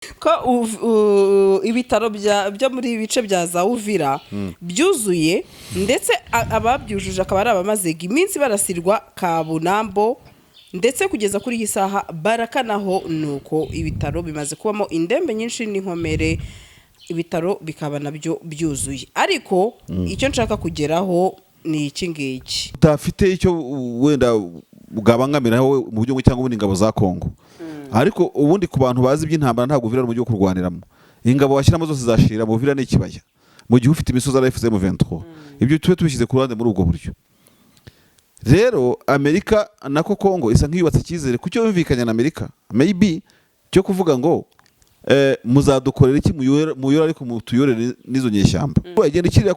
Ko ibitaro byo muri ibice bya za Uvira byuzuye, ndetse ababyujuje akaba ari abamaze iminsi barasirwa Kabunambo, ndetse kugeza kuri iyi saha barakanaho. Nuko ibitaro bimaze kubamo indembe nyinshi n'inkomere, ibitaro bikaba nabyo byuzuye. Ariko icyo nshaka kugeraho ni iki ngiki: Udafite icyo wenda bwabangamira wowe mu buryo bumwe cyangwa ubundi ingabo za Kongo. Ariko ubundi ku bantu bazi iby'intambara, ntabwo Uvira ari umujyi wo kurwaniramo. Ingabo washyiramo zose zashira mu Uvira ni ikibaya, mu gihe ufite imisozi ari AFC M23. Ibyo tube tubishyize ku ruhande. Muri ubwo buryo rero, Amerika nako Kongo isa nk'iyubatse icyizere ku cyo yumvikanye na Amerika, maybe cyo kuvuga ngo muzadukorera iki muyora, ariko mutuyorere n'izo nyeshyamba. Igenda ikirira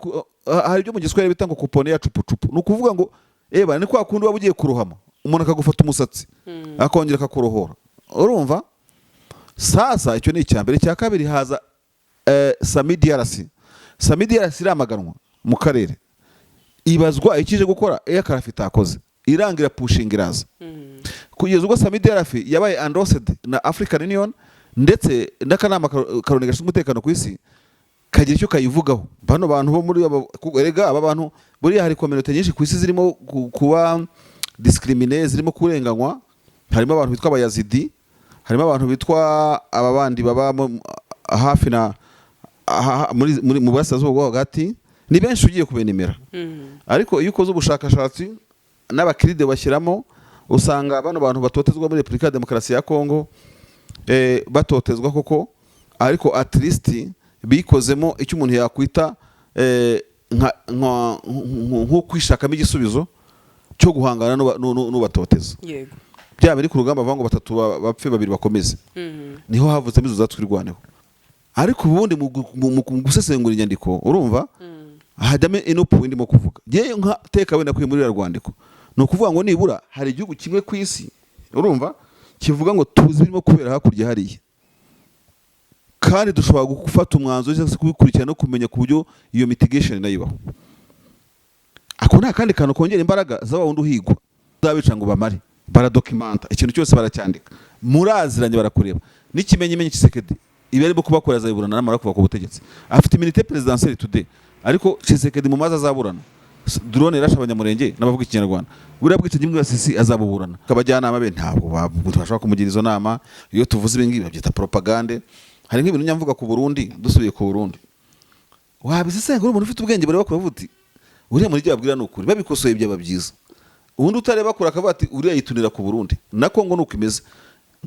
hari ibyo mu Giswahili bita ngo kuponea chupuchupu. Ni ukuvuga ngo eba ni kwa kundi waba ugiye kurohama, umuntu akagufata umusatsi akongera akakurohora. Urumva sasa, icyo ni icya mbere. Icya kabiri, haza SAMIDRC. SAMIDRC iramaganwa mu karere, ibazwa icyo ije gukora aircraft itakoze, irangira pushinga iraza, kugeza ubwo SAMIDRC yabaye endorsed na African Union, ndetse n'akanama karoni gashinzwe umutekano ku isi kagira icyo kayivugaho. Bano bantu bo muri erega aba bantu buriya hari communauté nyinshi ku isi zirimo kuba discriminé, zirimo kurenganywa. Harimo abantu bitwa Abayazidi, harimo abantu bitwa aba bandi baba hafi na muri mu burasirazuba bwo hagati. Ni benshi ugiye kubenimera. Ariko iyo ukoze ubushakashatsi n'abakiride bashyiramo, usanga bano bantu batotezwa muri Repubulika ya Demokarasi ya Kongo, batotezwa koko, ariko at least bikozemo icyo umuntu yakwita nko kwishakamo igisubizo cyo guhangana n'ubatoteza. Byaba biri ku rugamba, bavuga ngo batatu bapfe, babiri bakomeze. Niho havutsemo izo za Twirwaneho. Ariko ubundi mu gusesengura inyandiko, urumva hajyamo ino ndimo kuvuga ngewe nka teka wenda kuri muri uriya rwandiko. Ni ukuvuga ngo nibura hari igihugu kimwe ku isi, urumva, kivuga ngo tuzi ibirimo kubera hakurya hariya, kandi dushobora gufata umwanzuro cyangwa se kubikurikirana no kumenya ku buryo iyo mitigation nayo ibaho. Ako ni akandi kantu kongera imbaraga za wa wundi uhigwa. Uzabica ngo bamare, baradocumenta ikintu cyose, baracyandika, muraziranye, barakureba. N'ikimenyimenyi, Tshisekedi ibi arimo kubakorera azabiburana namara kuva ku butegetsi. Afite immunité présidentielle today, ariko Tshisekedi mu mazi azaburana drone yarashe Abanyamurenge n'abavuga Ikinyarwanda. Buriya bwicanyi bw'Asisi azabuburana. Abajyanama be ntabwo bashobora kumugira izo nama. Iyo tuvuze ibi ngibi babyita propagande. Hari nk'ibintu nyamvuga ku Burundi. Dusubiye ku Burundi, wabisesengura, umuntu ufite ubwenge bareba kure bavuga uti uriya muri ibyo babwira ni ukuri, babikosoye byaba byiza. Ubundi utareba kure akavuga ati uriya yitunira ku Burundi. Na Kongo nuko imeze.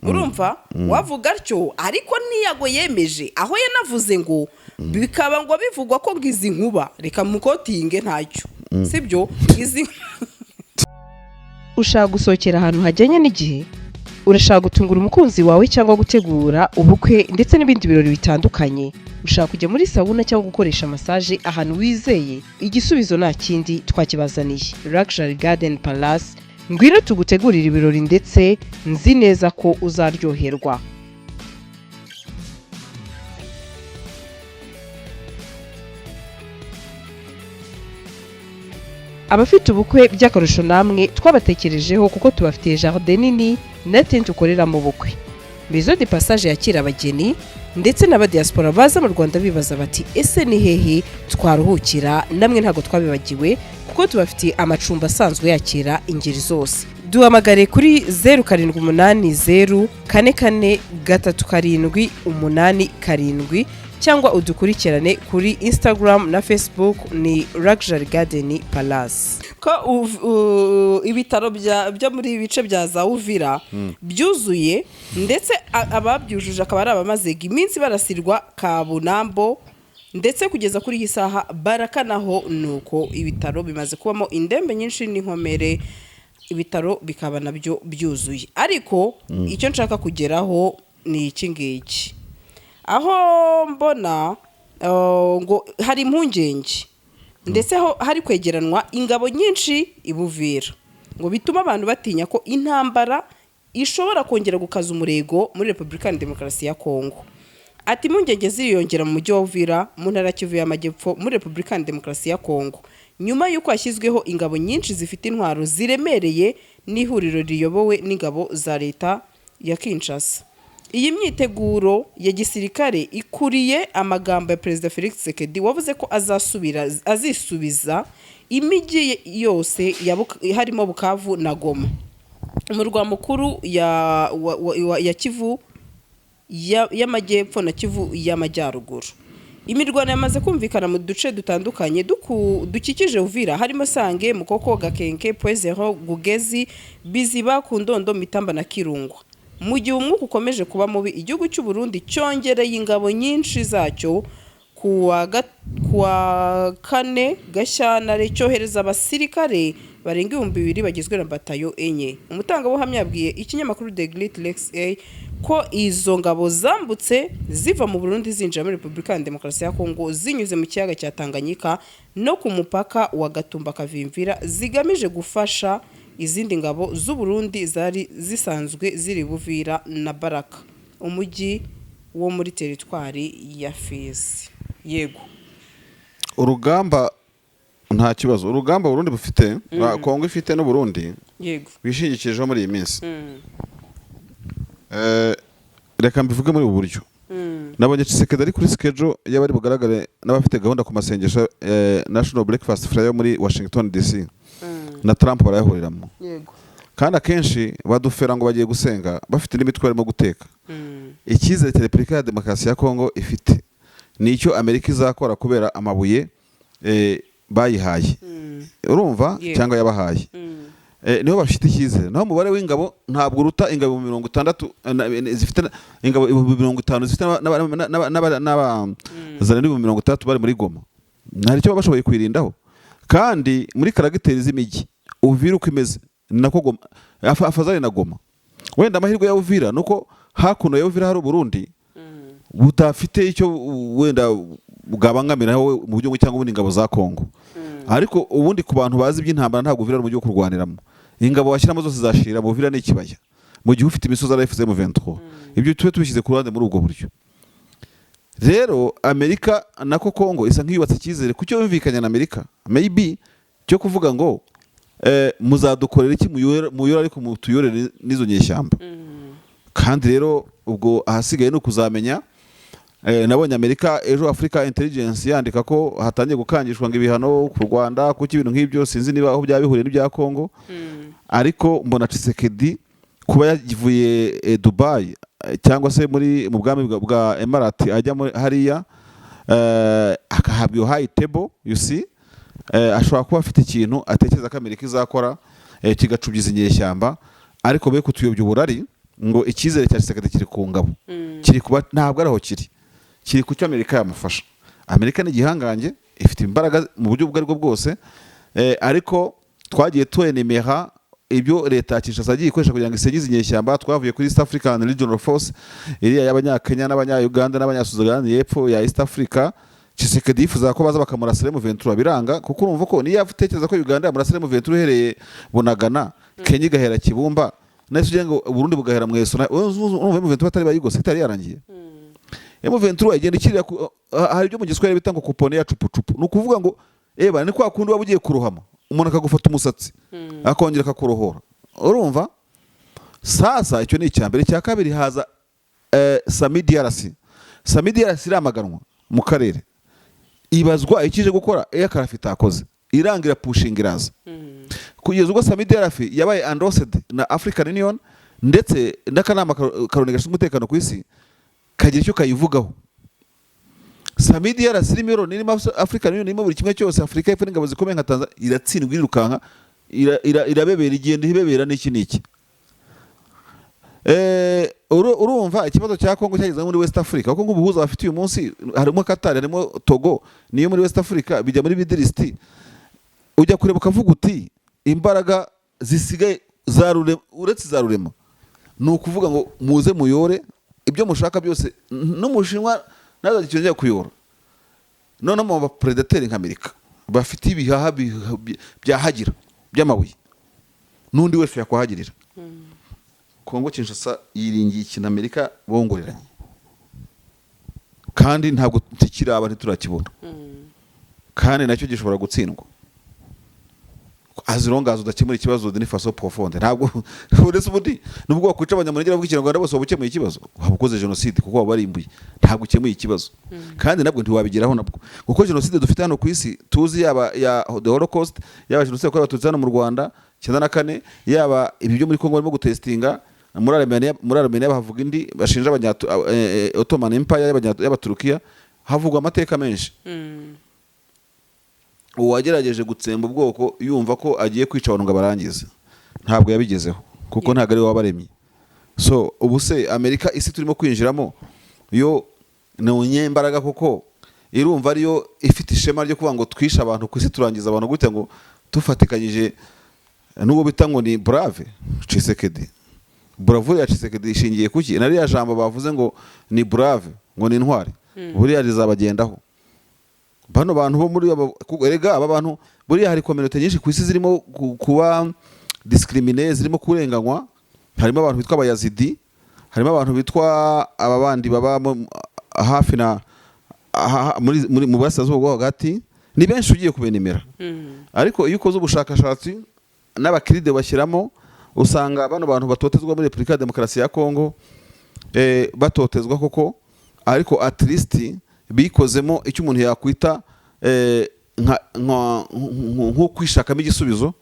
Urumva wavuga atyo, ariko ntiyago yemeje aho yanavuze ngo bikaba ngo bivugwa ko ngo izi nkuba, reka muquotinge ntacyo sibyo, izi Ushaka gusohokera ahantu hajyanye n'igihe? Urashaka gutungura umukunzi wawe cyangwa gutegura ubukwe ndetse n'ibindi birori bitandukanye? Ushaka kujya muri sauna cyangwa gukoresha massage ahantu wizeye? Igisubizo nta kindi, twakibazaniye, Luxury Garden Palace. Ngwino tugutegurire ibirori, ndetse nzi neza ko uzaryoherwa. Abafite ubukwe by'akarusho, namwe twabatekerejeho kuko tubafitiye jardin nini na tente ukoreramo ubukwe, Maison de Passage yakira abageni ndetse n'abadiaspora baza mu Rwanda bibaza bati: "Ese ni hehe twaruhukira?" Namwe ntabwo twabibagiwe kuko tubafitiye amacumbi asanzwe yakira ingeri zose. Duhamagare kuri 0780443787 cyangwa udukurikirane kuri Instagram na Facebook, ni Luxury Garden Palace. Ko ibitaro byo muri ibice bya za Uvira byuzuye, ndetse ababyujuje akaba ari abamaze iminsi barasirwa Kabunambo, ndetse kugeza kuri iyi saha barakanaho. Nuko ibitaro bimaze kubamo indembe nyinshi n'inkomere, ibitaro bikaba nabyo byuzuye. Ariko icyo nshaka kugeraho ni iki ngiki: aho mbona ngo hari impungenge, ndetse ho hari kwegeranwa ingabo nyinshi i Buvira, ngo bituma abantu batinya ko intambara ishobora kongera gukaza umurego muri Repubulika ya Demokarasi ya Kongo. Ati impungenge ziriyongera mu mujyi wa Uvira, mu ntara ya Kivu y'Amajyepfo, muri Repubulika ya Demokarasi ya Kongo, nyuma y'uko hashyizweho ingabo nyinshi zifite intwaro ziremereye n'ihuriro riyobowe n'ingabo za leta ya Kinshasa. Iyi myiteguro ya gisirikare ikuriye amagambo ya Perezida Felix Tshisekedi, wavuze ko azasubira azisubiza imijyi yose harimo Bukavu na Goma, umurwa mukuru ya Kivu y'Amajyepfo na Kivu y'Amajyaruguru. Imirwano yamaze kumvikana mu duce dutandukanye dukikije Uvira, harimo Sange, Mukoko, Gakenke, Pwezero, Gugezi, Biziba, Kundondo, Mitamba na Kirungwa. Mu gihe umwuka ukomeje kuba mubi, igihugu cy'u Burundi cyongereye ingabo nyinshi zacyo. Kuwa 4 Gashyantare cyohereza abasirikare barenga 2000 bagizwe na batayo enye. Umutangabuhamya yabwiye ikinyamakuru The Great Lakes A ko izo ngabo zambutse ziva mu Burundi zinjira muri Repubulika ya Demokarasi ya Kongo zinyuze mu kiyaga cya Tanganyika no ku mupaka wa Gatumba Kavimvira, zigamije gufasha izindi ngabo z'u Burundi zari zisanzwe ziri Buvira na Baraka, umujyi wo muri teritwari ya Fizi. Yego. Urugamba nta kibazo, urugamba Burundi bufite, Kongo ifite n'Uburundi bishingikirijeho muri iyi minsi. Reka mbivuge muri ubu buryo. Nabonye Tshisekedi ari kuri schedule y'abari bugaragare n'abafite gahunda ku masengesho, National Breakfast Prayer muri Washington DC, na Trump barayahuriramo. Kandi akenshi badufera ngo bagiye gusenga bafite n'imitwe barimo guteka. Icyizere cya Repubulika ya Demokarasi ya Kongo ifite ni icyo Amerika izakora kubera amabuye bayihaye, urumva, cyangwa yabahaye. Niho bafite icyizere. Naho umubare w'ingabo ntabwo uruta ingabo 60 zifite ingabo 50,000 zifite n'abazana n'60,000 bari muri Goma, nta icyo baba bashoboye kwirindaho. Kandi muri caractère z'imijyi, Uvira uko imeze ni nako Goma afazari na Goma. Wenda amahirwe ya Uvira nuko hakuno ya Uvira hari Uburundi budafite icyo wenda bwabangamira mu buryo bumwe cyangwa ubundi ingabo za Kongo. Ariko ubundi ku bantu bazi iby'intambara, ntabwo Uvira ari umujyi wo kurwaniramo. Ingabo washyiramo zose zashira mu Uvira ni ikibaya, mu gihe ufite imisozi ari AFC M23. Ibyo tube tubishyize ku ruhande. Muri ubwo buryo rero, Amerika nako Kongo isa nk'iyubatse icyizere ku cyo yumvikanye na Amerika, maybe cyo kuvuga ngo muzadukorera iki muyore ariko mutuyorere n'izo nyeshyamba. Kandi rero ubwo ahasigaye ni ukuzamenya. Nabonye Amerika ejo, Africa Intelligence yandika ko hatangiye gukangishwa ngo ibihano ku Rwanda, kuko ibintu nk'ibyo sinzi niba aho byaba bihuriye n'ibya Kongo. Ariko mbona Tshisekedi kuba yavuye Dubai, cyangwa se muri mu bwami bwa Emirati, ajya muri hariya, akahabwa iyo high table, you see, ashobora kuba afite ikintu atekereza ko Amerika izakora, kigacubyiza inyeshyamba. Ariko be kutuyobya uburari ngo icyizere cya Tshisekedi kiri ku ngabo, kiri kuba, ntabwo ari aho kiri, kiri ku cyo Amerika yamufasha. Amerika ni igihangange, ifite imbaraga mu buryo ubwo aribwo bwose, ariko twagiye twenemera ibyo leta ya Kinshasa yagiye ikoresha kugira ngo isengize inyeshyamba. Twavuye kuri East African Regional Force, iriya y'Abanyakenya n'Abanya-Uganda n'Abanyasudani y'Epfo ya East Africa. Tshisekedi yifuzaga ko baza bakamurasira M23, biranga, kuko urumva ko niyo atekereza ko Uganda yamurasira M23 uhereye Bunagana, Kenya igahera Kibumba, nahise ugira ngo Burundi bugahera Mweso, urumva M23 batari bayigose, itari yarangiye. M23 igenda ikirira hari ibyo mu Giswahili bita ngo kuponea chupuchupu. Ni ukuvuga ngo eba ni kwa kundi waba ugiye kurohama, umuntu akagufata umusatsi akongera akakurohora, urumva. Sasa icyo ni icya mbere. Icya kabiri, haza SAMIDRC. SAMIDRC iramaganwa mu karere, ibazwa ikije gukora aircraft itakoze, irangira pushinga iraza, kugeza ubwo SAMIDRC yabaye endorsed na African Union, ndetse n'akanama ka Loni gashinzwe umutekano ku isi kagira icyo kayivugaho. SAMIDRC irimo Loni, irimo African Union, irimo buri kimwe cyose, Afurika y'Epfo n'ingabo zikomeye nka Tanzania, iratsindwa, irirukanka, irabebera, igenda ibebera n'iki n'iki. Urumva ikibazo cya Kongo cyageze muri West Africa, kuko nk'ubuhuza bafite uyu munsi harimo Qatar, harimo Togo, niyo muri West Africa bijya muri Middle East. Ujya kureba ukavuga uti imbaraga zisigaye za Rurema, uretse za Rurema, ni ukuvuga ngo muze muyore ibyo mushaka byose, n'Umushinwa ntazagire icyo yongera kuyora. Noneho mu bapredateri nka Amerika bafite ibihaha byahagira by'amabuye, n'undi wese yakwahagirira. Kongo Kinshasa yiringiye ikintu Amerika bongoreranye, kandi ntabwo tikiraba, ntiturakibona, kandi nacyo gishobora gutsindwa. As long as udakemura ikibazo d'une façon profonde, ntabwo uretse ubundi nubwo wakwica Abanyamurenge bavuga Ikinyarwanda bose, waba ukemuye ikibazo? Waba ukoze jenoside kuko waba warimbuye, ntabwo ukemuye ikibazo. Kandi nabwo ntiwabigeraho nabwo, kuko jenoside dufite hano ku isi tuzi, yaba ya the Holocaust, yaba jenoside yakorewe Abatutsi hano mu Rwanda 94, yaba ibi byo muri Kongo barimo gutestinga, muri Armenia bahavuga indi bashinja Ottoman Empire y'Abaturukiya, havugwa amateka menshi. Uwagerageje gutsemba ubwoko yumva ko agiye kwica abantu ngo abarangize, ntabwo yabigezeho kuko ntabwo ari we wabaremye. So ubu se Amerika, isi turimo kwinjiramo yo ni unyembaraga, kuko irumva ariyo ifite ishema ryo kuvuga ngo twishe abantu ku isi, turangiza abantu gutya, ngo tufatikanyije n'uwo bita ngo ni brave Tshisekedi. Bravoure ya Tshisekedi ishingiye kuki? Na ririya jambo bavuze ngo ni brave, ngo ni intwari, buriya rizabagendaho bano bantu bo muri erega aba bantu buriya hari communauté nyinshi ku isi zirimo kuba discriminé, zirimo kurenganywa. Harimo abantu bitwa Abayazidi, harimo abantu bitwa aba bandi baba hafi na muri mu burasirazuba bwo hagati. Ni benshi ugiye kubenimera, ariko iyo ukoze ubushakashatsi n'abakiride bashyiramo, usanga bano bantu batotezwa muri Repubulika ya Demokarasi ya Kongo, batotezwa koko, ariko at least bikozemo icyo umuntu yakwita nko kwishakamo igisubizo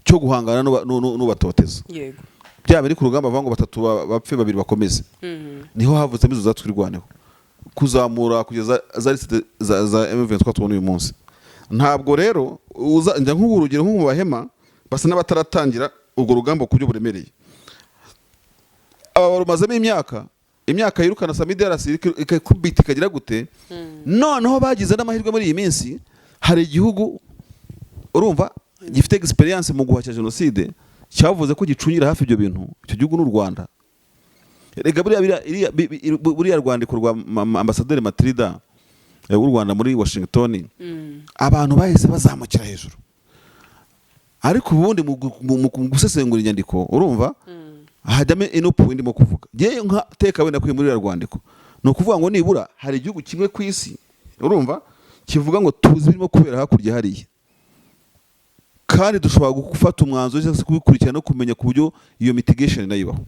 cyo guhangana n'ubatoteza. Byaba biri ku rugamba, bavuga ngo batatu bapfe, babiri bakomeze. Niho havutsemo izo za Twirwaneho kuzamura kugeza za lisite za M23 tubona uyu munsi. Ntabwo rero uza njya nk'ubu, urugero nko mu Bahema, basa n'abataratangira urwo rugamba ku buryo buremereye. Aba barumazemo imyaka yirukana SAMIDRC, ikakubita, ikagira gute. Noneho bagize n'amahirwe, muri iyi minsi hari igihugu urumva gifite experience mu guhashya jenoside cyavuze ko gicungira hafi ibyo bintu. Icyo gihugu ni u Rwanda. Rega buriya buriya rwandiko rwa ambasaderi Matilda w'u Rwanda muri Washington, abantu bahise bazamukira hejuru. Ariko ubundi mu gusesengura inyandiko, urumva hajyamo ino ndimo kuvuga ngewe nka teka wenda kuri muri uriya rwandiko, ni ukuvuga ngo nibura hari igihugu kimwe ku isi, urumva, kivuga ngo tuzi ibirimo kubera hakurya hariya, kandi dushobora gufata umwanzuro cyangwa se kubikurikirana no kumenya ku buryo iyo mitigation nayo ibaho.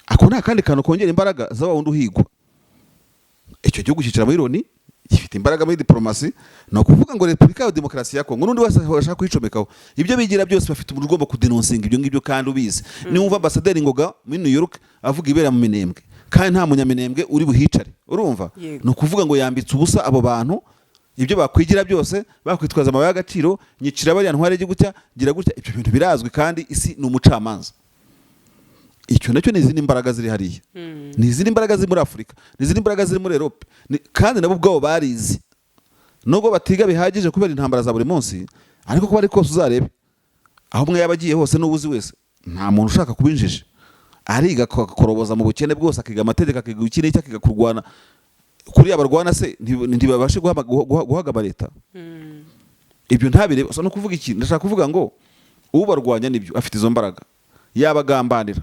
Ako ni akandi kantu kongera imbaraga za wa wundi uhigwa. Icyo gihugu cyicara muri Loni, gifite imbaraga muri diplomasi. Ni ukuvuga ngo Repubulika ya Demokarasi ya Kongo n'undi wese washaka kuyicomekaho, ibyo bigira byose, bafite umuntu ugomba kudenonsinga ibyo ngibyo kandi ubizi. Niwumva ambasaderi Ngoga muri New York avuga ibera mu Minembwe, kandi nta Munyaminembwe uri buhicare, urumva, ni ukuvuga ngo yambitse ubusa abo bantu. Ibyo bakwigira byose, bakwitwaza amabuye y'agaciro, nyicira bariya, ntware gutya, gira gutya, ibyo bintu birazwi kandi isi ni umucamanza. Icyo nacyo ni izindi mbaraga ziri hariya, ni izindi mbaraga ziri muri Afurika, ni izindi mbaraga ziri muri Europe. Kandi nabo ubwabo barizi, nubwo batiga bihagije kubera intambara za buri munsi. Ariko kuba ari kose, uzarebe aho umwe yaba agiye hose n'ubuzi wese, nta muntu ushaka kuba injiji. Ariga, akoroboza mu bukene bwose, akiga amategeko, akiga iki n'iki, akiga kurwana. Kuriya barwana se ntibabashe guhagama leta? Ibyo ntabireba. So no kuvuga iki? Ndashaka kuvuga ngo ubarwanya nibyo afite izo mbaraga, yabagambanira,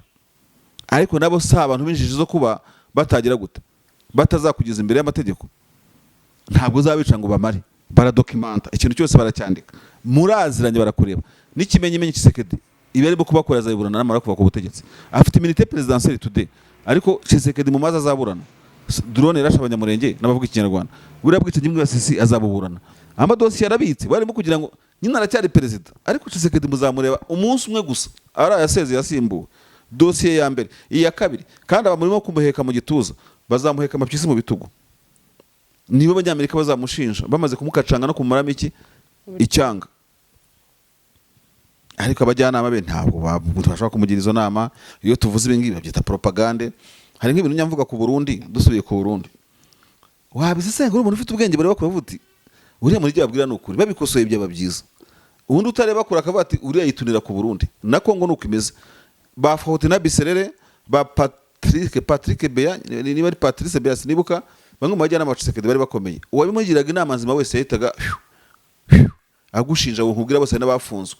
ariko nabo si abantu b'injiji zo kuba batagira gute, batazakugeza imbere y'amategeko. Ntabwo uzabica ngo bamare. Baradokimanta ikintu cyose, baracyandika, muraziranye, barakureba. N'ikimenyimenyi, Tshisekedi ibi arimo kubakora azabiburana namara kuva ku butegetsi. Afite immunité présidentielle today, ariko Tshisekedi mu mazi azaburana. Drone yarashe Abanyamurenge n'abavuga Ikinyarwanda, buriya bwicanyi bw'Abasisi azabuburana. Amadosiye arabitse, barimo kugira ngo nyine aracyari perezida. Ariko Tshisekedi muzamureba umunsi umwe gusa ari yasezeye yasimbuwe, dosiye ya mbere, iya kabiri. Kandi aba murimo kumuheka mu gituza, bazamuheka amapyisi mu bitugu. Nibo Abanyamerika bazamushinja bamaze kumukacanga no kumumaramo iki icyanga. Ariko abajyanama be ntabwo bashobora kumugira izo nama. Iyo tuvuze ibi ngibi babyita propagande. Hari nk'ibintu njya ku Burundi, dusubiye ku Burundi, wabisesengura, umuntu ufite ubwenge bareba kure uti uriya muri ibyo babwira ni ukuri, babikosoye byaba byiza. Ubundi utareba kure akavuga ati uriya yitunira ku Burundi. Na Kongo nuko imeze, ba Faustin Biserere, ba Patrick Beya, niba ari Patrice Beya sinibuka, bamwe mu bajyanama ba Tshisekedi bari bakomeye. Uwabimugiraga inama nzima wese yahitaga agushinja ngo nkubwira bose n'abafunzwe.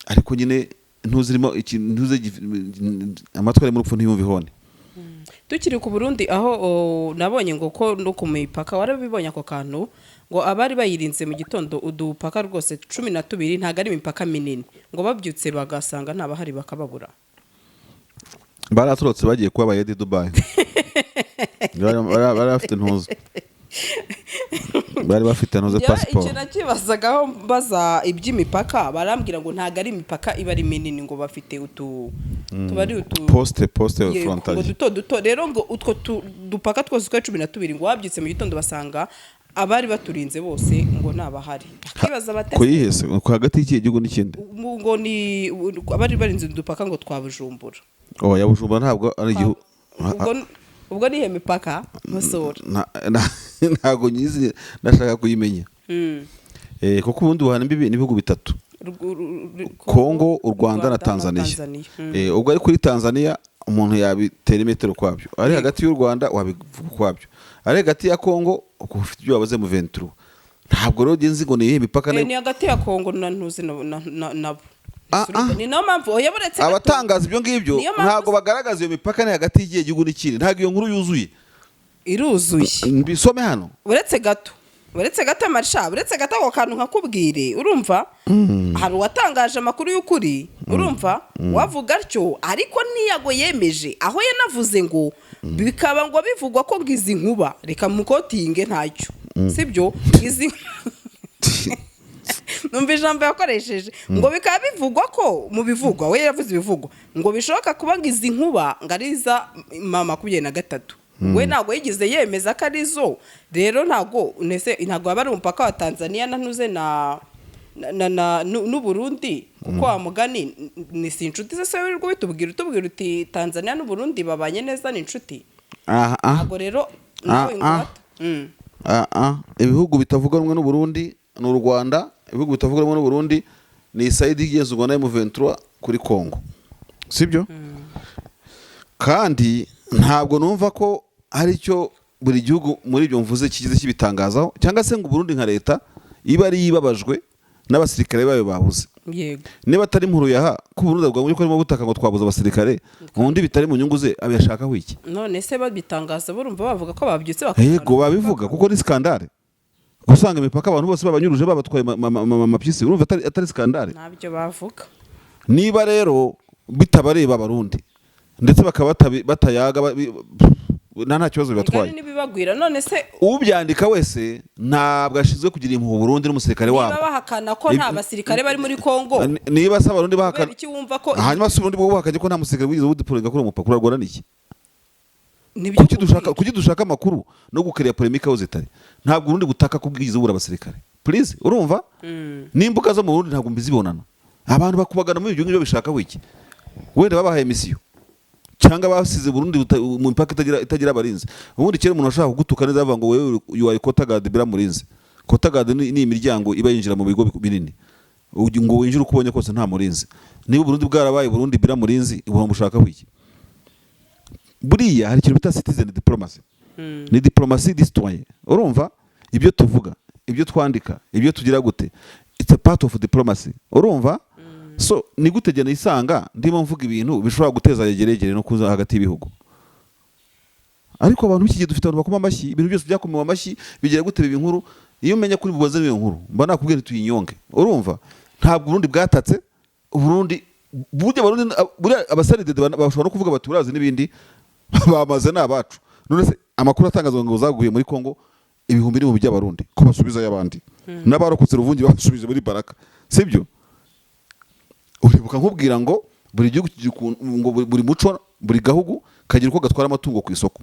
Ariko nyine ntuzirimo ikintu, ntuze amatwi ari mu rupfu ntiyumve ihoni. Tukiri ku Burundi aho, nabonye ngo ko no ku mipaka, warabibonye ako kantu. Ngo abari bayirinze mu gitondo udupaka rwose 12, ntabwo ari imipaka minini, ngo babyutse bagasanga ntabahari, bakababura. Baratorotse, bagiye kuba abayede i Dubai. Bari bafite intuzo, bari bafite ntuze Njyewe pasiporo. Icyo nakibazagaho, mbaza iby'imipaka, barambwira ngo ntabwo ari imipaka iba ari minini, ngo bafite utu tuba ari utu Poste Yego, ngo frontalier. duto duto. Rero ngo utwo dupaka twose uko ari 12, ngo babyutse mu gitondo basanga abari baturinze bose ngo ntabahari, bakibaza batese. Kuyihese ku hagati y'ikihe gihugu n'ikindi? Ngo ni abari barinze udupaka ngo twa Bujumbura. Oh, ya Bujumbura ntabwo ari igihugu. Ubwo niyo mipaka nkosora. Ntabwo nyizi, ndashaka kuyimenya. Kuko ubundi buhana imbibi n'ibihugu bitatu: Kongo, u Rwanda na Tanzania. Ubwo ari kuri Tanzania umuntu yabitera imetero kwabyo, ari hagati y'u Rwanda wabivuga ukwabyo, ari hagati ya Kongo uko ufite ibyo wabaze mu 23. Ntabwo rero nzi ngo ni iyihe mipaka. Ni hagati ya Kongo na ntuzi nabo. Ah, ah. Ni nayo mpamvu, oya, buretse gato. Abatangaza ibyo ngibyo Niyo mpamvu ntabwo bagaragaza iyo mipaka ni hagati y'igihe gihugu n'ikindi. Ntabwo iyo nkuru yuzuye. Iruzuye. Mbisome hano. Uretse gato, uretse gato, marisha, uretse gato, ako kantu nkakubwire. Urumva, hari uwatangaje amakuru y'ukuri, urumva, wavuga atyo, ariko ntiyago yemeje aho yanavuze ngo bikaba ngo bivugwa ko ngo izi nkuba, reka mukotinge, ntacyo sibyo, izi numva ijambo yakoresheje ngo bikaba bivugwa ko mu bivugwa, we yavuze ibivugwa, ngo bishoboka kuba ngo izi nkuba ngo ari iza M23. We ntabwo yigeze yemeza ko ari zo. Rero ntabwo nese ntabwo waba ari umupaka wa Tanzania na ntuze na n'u Burundi, kuko wa mugani ni si inshuti ze se wirirwa bitubwira, utubwira uti Tanzania n'u Burundi babanye neza, ni inshuti? Aha, aha. Ntabwo rero nawe ngo Ah, ah. Ah, ah. Ibihugu bitavuga rumwe n'u Burundi ni u Rwanda, ibihugu bitavuga rumwe n'u Burundi ni side igenzurwa na M23 kuri Congo, sibyo? Kandi ntabwo numva ko hari icyo buri gihugu muri ibyo mvuze kigize kibitangazaho, cyangwa se ngo Burundi nka leta iba ari ibabajwe n'abasirikare bayo babuze. Niba atari inkuru yaha ko Burundi bwavuye ko arimo gutaka ngo twabuze abasirikare, undi bitari mu nyungu ze abiyashakaho iki? None se babitangaza, barumva bavuga ko babyutse? Yego, babivuga kuko ni scandale gusanga imipaka abantu bose babanyuruje, babatwaye amapyisi. Urumva atari scandale? Ntabyo bavuga. Niba rero bitabareba Abarundi, ndetse bakaba batayaga nta kibazo bibatwaye. Ngari n'ibibagwira none se. Ubyandika wese ntabwo ashinzwe kugira impuhwe Burundi n'umusirikare Niba wabo. bahakana ko nta basirikare bari muri Kongo, Niba se Abarundi bahakana kubera iki wumva ko hanyuma se Uburundi bwo buhakanye ko nta musirikare wigeze budeployinga kuri uwo mupaka, urarwana n'iki? Nibyo. Kuki dushaka amakuru no gukereya polémique aho zitari? Ntabwo Uburundi butaka ko bwigeze bubura abasirikare, please. Urumva, n'imbuga zo mu Burundi ntabwo mbizibonana. Abantu bakubagana muri ibyo ngibyo bishaka wiki, wenda babahaye mission cyangwa basize Burundi mu mipaka itagira abarinzi. Ubundi kera umuntu ashaka kugutuka neza bavuga ngo wewe you are quota guard bila murinzi. Quota guard ni imiryango iba yinjira mu bigo binini. Ngo winjire uko ubonye kose nta murinzi. Niba Burundi bwarabaye Burundi bila murinzi, ubu bushaka wiki? Buriya hari ikintu bita citizen diplomacy, ni diplomatie du citoyen. Urumva, ibyo tuvuga, ibyo twandika, ibyo tugira gute, it's a part of diplomacy. Urumva, so ni gute genda isanga ndimo mvuga ibintu bishobora guteza yegeregere no kuza hagati y'ibihugu? Ariko abantu b'iki gihe dufite abantu bakoma amashyi, ibintu byose byakomewe amashyi bigira gute, biba inkuru. Iyo umenya kuri bubaze n'iyo nkuru, mba nakubwira tuyinyonge. Urumva, ntabwo Uburundi bwatatse. Uburundi burya, Abarundi buriya abasaridede bashobora no kuvuga bati urazi n'ibindi bamaze ni abacu. None se amakuru atangazwa ngo zaguye muri Kongo ibihumbi n'ibihumbi by'Abarundi, ko basubizayo abandi n'abarokotse Ruvungi babasubije muri Baraka, sibyo? Uribuka nkubwira ngo buri gihugu kigira ukuntu, ngo buri muco, buri gahugu kagira uko gatwara amatungo ku isoko,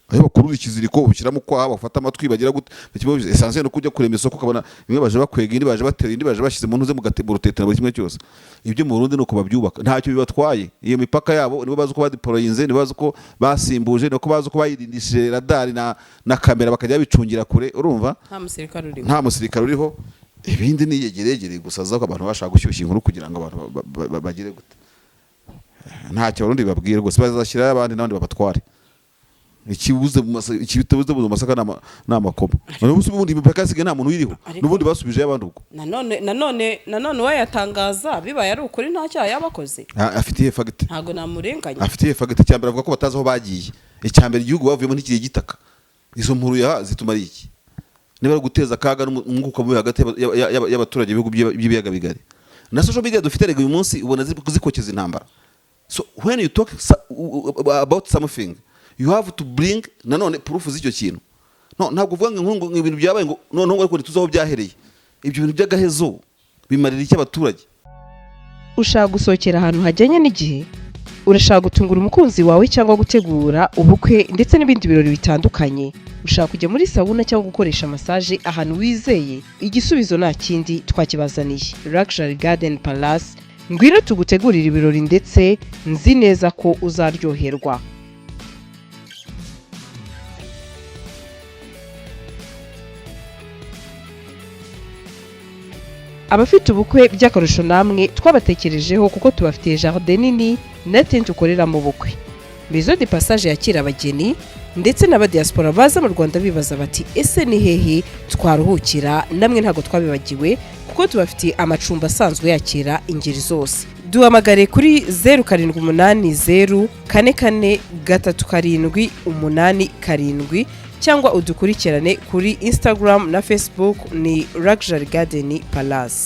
ayo bakurura ikiziriko, bashyiramo kwaha, bafata amatwi, bagira gute. Kimwe essentiel no kujya kurema isoko, ukabona bimwe baje bakwega, indi baje batera, indi baje bashyize mu ntuze mu gatebo rutetera, buri kimwe cyose. Ibyo mu Burundi nuko babyubaka, ntacyo bibatwaye. Iyo mipaka yabo nibo bazi uko badeployinze, nibo bazi uko basimbuje, nibo bazi uko bayirindishije radari na kamera, bakajya babicungira kure. Urumva, Nta musirikare uriho. nta musirikare uriho. Ibindi ni yegeregere gusa zako abantu bashaka gushyushya inkuru kugira ngo abantu bagire gute. Ntacyo Abarundi babwira rwose, bazashyiraho abandi n'abandi babatware. Ikitabuze mu masaka ni amakoma. Ubundi imipaka yasigaye nta muntu uyiriho. N'ubundi basubijeyo abandi ubwo. Nanone uwayatangaza bibaye ari ukuri, nta cyaha yaba akoze. Afite iyihe fact? Ntabwo namurenganya. Afite iyihe fact? Icya mbere, avuga ko batazi aho bagiye. Icya mbere, igihugu bavuyemo ntikiri gitaka. Izo nkuru yaha zituma ari iki? Niba ari guteza akaga n'umwuka mubi hagati y'abaturage b'ibihugu by'ibiyaga bigari, na social media dufite rega uyu munsi ubona zikokeza intambara. So when you talk about something, you have to bring nanone proof z'icyo kintu. No, ntabwo uvuga ngo inkuru, ngo ibintu byabaye, ngo noneho ngo ariko ntituzi aho byahereye. Ibyo bintu by'agahezo bimarira iki abaturage? Ushaka gusohokera ahantu hajyanye n'igihe? Urashaka gutungura umukunzi wawe cyangwa gutegura ubukwe ndetse n'ibindi birori bitandukanye? Ushaka kujya muri sauna cyangwa gukoresha massage ahantu wizeye? Igisubizo nta kindi, twakibazaniye, Luxury Garden Palace. Ngwino tugutegurire ibirori ndetse nzi neza ko uzaryoherwa. Abafite ubukwe by'akarusho namwe twabatekerejeho kuko tubafitiye jardin nini na tente ukoreramo ubukwe. Maison de Passage yakira abageni ndetse n'abadiaspora baza mu Rwanda bibaza bati: "Ese ni hehe twaruhukira?" Namwe ntabwo twabibagiwe kuko tubafitiye amacumbi asanzwe yakira ingeri zose. Duhamagare kuri 0780443787 cyangwa udukurikirane kuri Instagram na Facebook, ni Luxury Garden Palace.